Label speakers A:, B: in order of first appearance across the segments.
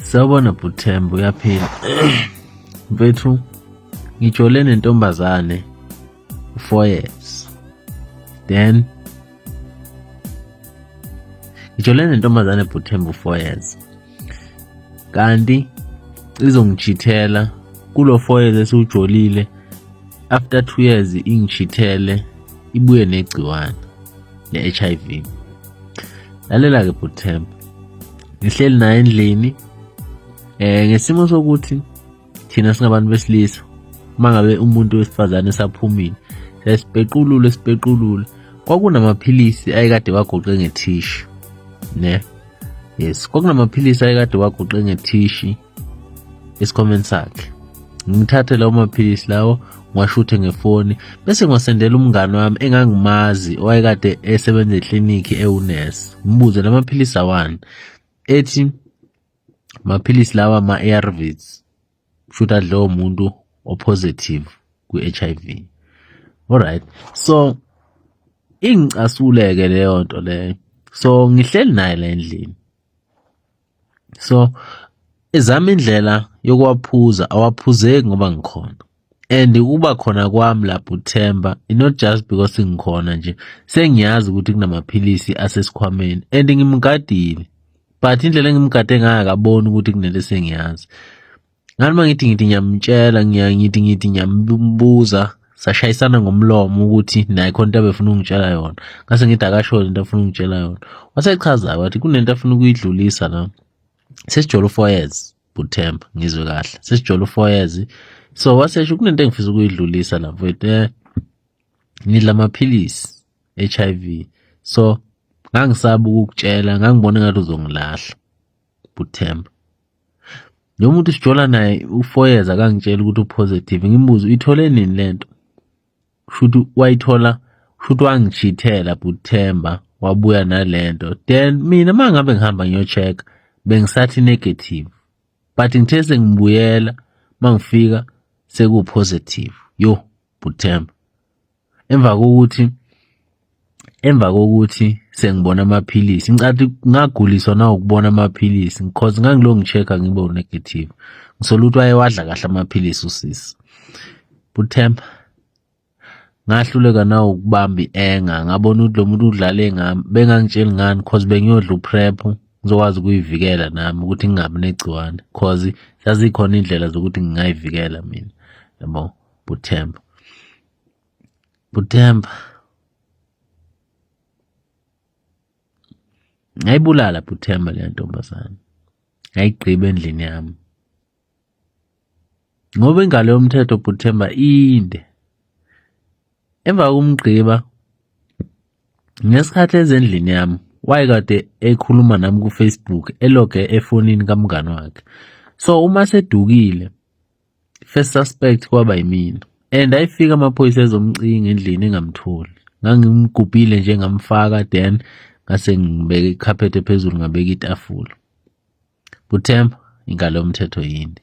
A: Sawubona bhuti Themba, uyaphila? Mfethu, ngijole nentombazane 4 years. Then ngijole nentombazane, bhuti Themba, 4 years. Kanti izongichithela kulo 4 years esiwujolile. After 2 years ingichithele, ibuye negciwane le-HIV. Lalela-ke, bhuti Themba, ngihleli naye endlini ngesimo sokuthi thina singabantu besilisa, uma ngabe umuntu wesifazane esaphumile siyasipequlula, sipequlule. Kwakunamaphilisi ayekade wagoqe ngethishu, ne? Yes, kwakunamaphilisi ayekade wagoqe ngethishi esikhwameni sakhe. Ngithathe lawo maphilisi lawo, ngiwashuthe ngefoni, bese ngiwasendela umngani wami engangimazi owayekade esebenza eklinikhi, ewunesi. Ngibuze, la maphilisi awani? Ethi maphilisi lawa ma-ARVs, kusho adliwa umuntu o-positive kwi-HIV. Alright, so ingicasule-ke leyo nto leyo. So ngihleli naye la endlini, so ezama indlela yokuwaphuza, awaphuzeki ngoba ngikhona. And ukuba khona kwami lapho, uThemba, not just because ngikhona nje, sengiyazi ukuthi kunamaphilisi asesikhwameni and ngimgadile, but indlela engimgade ngayo akaboni ukuthi kunento esengiyazi. Ngani uma ngithi ngiyamtshela, ngithi ngiyambuza, sashayisana ngomlomo ukuthi naye khona into abefuna ukungitshela yona. Ngase ngithi akasho into afuna ukungitshela yona. Wasechaza wathi kunento afuna ukuyidlulisa la. Sesijole u-4 years, bhuti Themba, ngizwe kahle, sesijole u-4 years. So wasesho kunento engifisa ukuyidlulisa la, mfowethu, ngidla amaphilisi HIV, so ngangisaba ukukutshela, ngangibona engathi uzongilahla. Bhuti Themba, lo muntu sijola naye u-4 years akangitshela ukuthi u-positive. Ngimbuze, uyithole nini lento? Kushuthi wayithola, kushuthi wangichithela, bhuti Themba, wabuya nalento. Then mina uma ngabe ngihamba ngiyo-check, bengisathi negative, but ngithe sengibuyela, mangifika seku-positive. Yo, bhuti Themba, emva kokuthi sengibona amaphilisi, ngicathi ngaguliswa na ukubona amaphilisi, because ngangilo ngi-check-a ngibe u-negative. Ngisola ukuthi wayewadla kahle amaphilisi usisi, bhuti Themba. Ngahluleka na ukubamba i-anger, ngabona ukuthi lo muntu udlale ngami. Bengangitsheli ngani? Cause bengiyodla u-PrEP, ngizokwazi ukuyivikela nami ukuthi ngingabi negciwane, cause zazikhona indlela zokuthi ngingayivikela mina, yabo, bhuti Themba. Bhuti Themba, ngayibulala, bhuti Themba, leya ntombazane, ngayigqiba endlini yami, ngoba ingalo yomthetho, bhuti Themba, inde. Emva kokumgqiba, ngesikhathi ezendlini yami, wayekade ekhuluma nami ku-Facebook, eloge efonini kamngani wakhe. So uma sedukile, first suspect kwaba yimina, and ayifika amaphoyisa ezomcinga endlini, engamtholi. Ngangimgubhile nje, ngamfaka, then ngase ngibeka ikhaphethe phezulu, ngabeka itafula. Bhuti Themba, ingalo yomthetho yinde.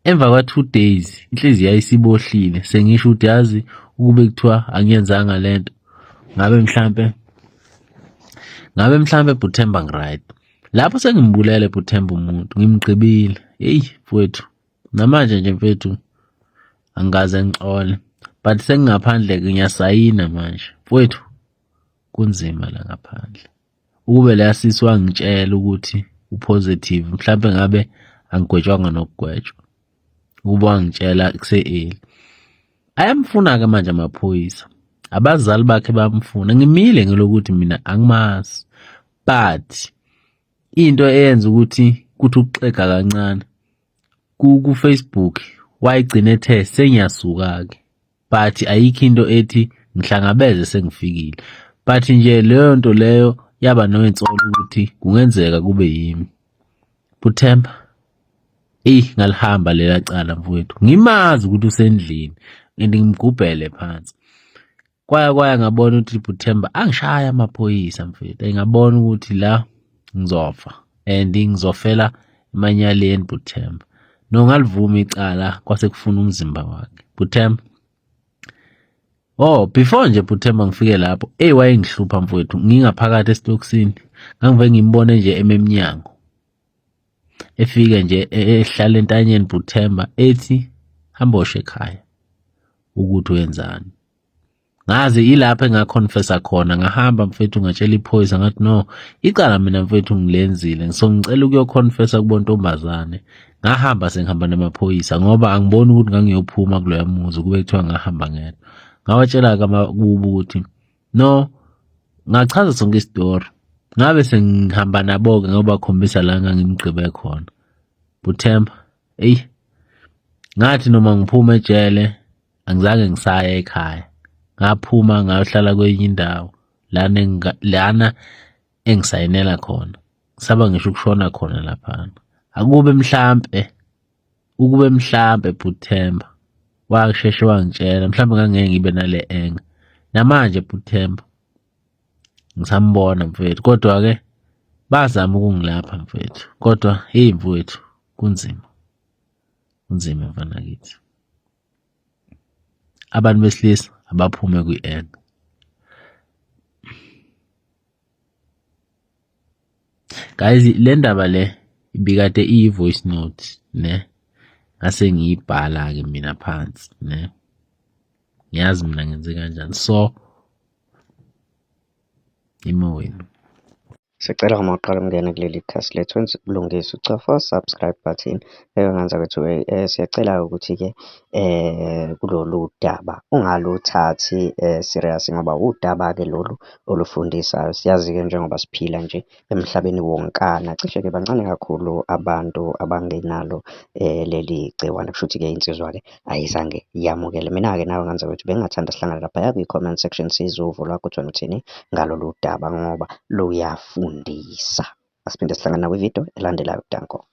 A: Emva kwa-2 days inhliziyo yayisibohlile, sengisho ukuthi yazi ukube kuthiwa angiyenzanga lento, ngabe mhlambe, bhuti Themba, ngi-right lapho. Sengimbulele, bhuti Themba, umuntu, ngimgqibile. Hey mfowethu, namanje nje mfethu angikaze ngixole, but sengingaphandle-ke, ngiyasayina manje, mfowethu. Kunzima la ngaphandle. Ukube leya sisi wangitshela ukuthi u-positive, mhlampe ngabe angigwetshwanga nokugwetshwa, ukuba wangitshela kuse-early. Ayamfuna-ke manje amaphoyisa, abazali bakhe bamfuna. Ngimile ngelokuthi mina angimazi, but into eyenza ukuthi kuthi ukuxega kancane, ku-Facebook wayigcina ethe sengiyasuka-ke, but ayikho into ethi ngihlangabeze sengifikile. But nje leyo nto leyo yaba noyinsolo ukuthi kungenzeka kube yimi, bhuti Themba. Eyi, ngalihamba lela cala, mfowethu, ngimazi ukuthi usendlini and ngimgubhele phansi. Kwaya kwaya ngabona ukuthi, bhuti Themba, angishaya amaphoyisa, mfethu. Ngabona ukuthi la ngizofa and ngizofela emanyaleni, bhuti Themba. No, ngalivuma icala, kwase kufuna umzimba wakhe, bhuti Themba. Oh, before nje, bhuti Themba, ngifike lapho, ey, wayengihlupha, mfowethu. Ngingaphakathi esitokisini, ngangive ngimbone nje ememnyango. Efike nje ehlala entanyeni bhuThemba ethi hamboshe ekhaya ukuthi wenzani. Ngaze ilapho engaconfessa khona ngahamba mfethu ngatshela iphoyisa ngathi no icala mina mfethu ngilenzile so ngicela ukuyoconfessa kubontombazane ngahamba sengihamba namaphoyisa ngoba angiboni ukuthi ngangiyophuma kuloya muzi kube kuthiwa ngahamba ngedwa ngawatshela-ke kubo ukuthi no ngachaza sonke isitori ngabe sengihamba nabo-ke ngiyobakhombisa la ngangimgqibe khona buthemba eyi ngathi noma ngiphuma ejele angizange ngisaya ekhaya ngaphuma ngayohlala kwenye indawo lana lana engisayinela khona saba ngisho ukushona khona laphana akube mhlampe ukube mhlampe bhuthemba washeshe wangitshela mhlampe ngangeke ngibe nale enga namanje bhuthemba ngisambona mfethu kodwa-ke bazama ukungilapha mfethu kodwa hey mfowethu kunzima kunzima mfana kithi abantu besilisa abaphume kwi-anger guys le ndaba le ibikade iyi-voice note ne ngase ngiyibhala-ke mina phansi ne ngiyazi mina ngenze kanjani so imoyeni.
B: Sicela uma uqala ukungena kuleli khasi lethu wenze ubulungiswa ucofa u-subscribe button enganza kwethu siyacela-ke ukuthi-ke kulolu daba ungaluthathi serious ngoba udaba-ke lolu olufundisayo. Siyazi-ke njengoba siphila nje emhlabeni wonkana cishe-ke bancane kakhulu abantu abangenalo leli gciwane. Kushuthi-ke insizwa-ke ayizange yamukele. Mina-ke nawe ngane zakwethu bengingathanda sihlangane laphaya kwi-comment section sizwe uvo lwakho ukuthi wena uthini ngalolu daba ngoba luyafundisa. Asiphinde sihlangane nakwividiyo elandelayo. Danko.